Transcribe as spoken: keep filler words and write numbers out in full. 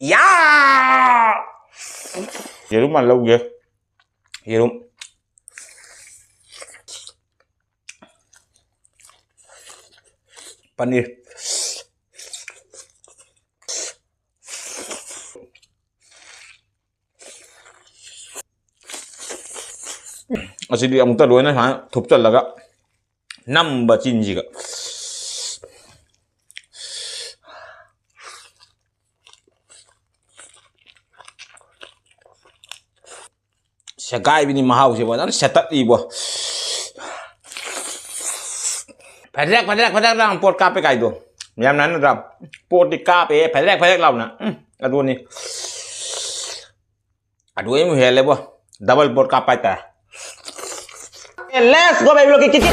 ꯌꯥ! ꯌꯦꯔꯨꯝ ꯑꯃ ꯂꯧꯒꯦ꯫ ꯌꯦꯔꯨꯝ꯫ ꯄꯅꯤꯔ꯫ ꯑꯁꯤꯗꯤ ꯑꯃꯨꯛꯇ ꯂꯣꯏꯅ ꯁꯨꯃꯥꯏꯅ ꯊꯨꯞꯆꯜꯂꯒ ꯅꯝꯕ ꯆꯤꯟꯁꯤꯒ꯫ ꯁꯦꯒꯥꯏꯕꯤꯅꯤ ꯃꯍꯥꯎꯁꯦ ꯐꯖꯅ ꯁꯦꯠꯇꯠꯂꯤꯕꯣ꯫ ꯐꯦꯗ꯭ꯔꯦꯛ ꯐꯦꯗ꯭ꯔꯦꯛ ꯐꯦꯗ꯭ꯔꯦꯛ ꯂꯥꯎꯅ ꯄꯣꯠ ꯀꯥꯞꯄꯦ ꯀꯥꯏꯗꯣ꯫ ꯃꯌꯥꯝ ꯅꯥꯟꯅꯗ꯭ꯔꯥ? ꯄꯣꯠꯇꯤ ꯀꯥꯞꯄꯦ ꯐꯦꯗ꯭ꯔꯦꯛ ꯐꯦꯗ꯭ꯔꯦꯛ ꯂꯥꯎꯅ꯫ ꯎꯝ, ꯑꯗꯨꯅꯤ꯫ ꯑꯗꯨ ꯑꯩꯃꯨꯛ ꯍꯦꯜꯂꯦꯕꯣ꯫ ꯗꯕꯜ ꯄꯣꯠ ꯀꯥꯞꯄ ꯍꯥꯏꯇꯥꯔꯦ꯫ Let's go, baby, look at it.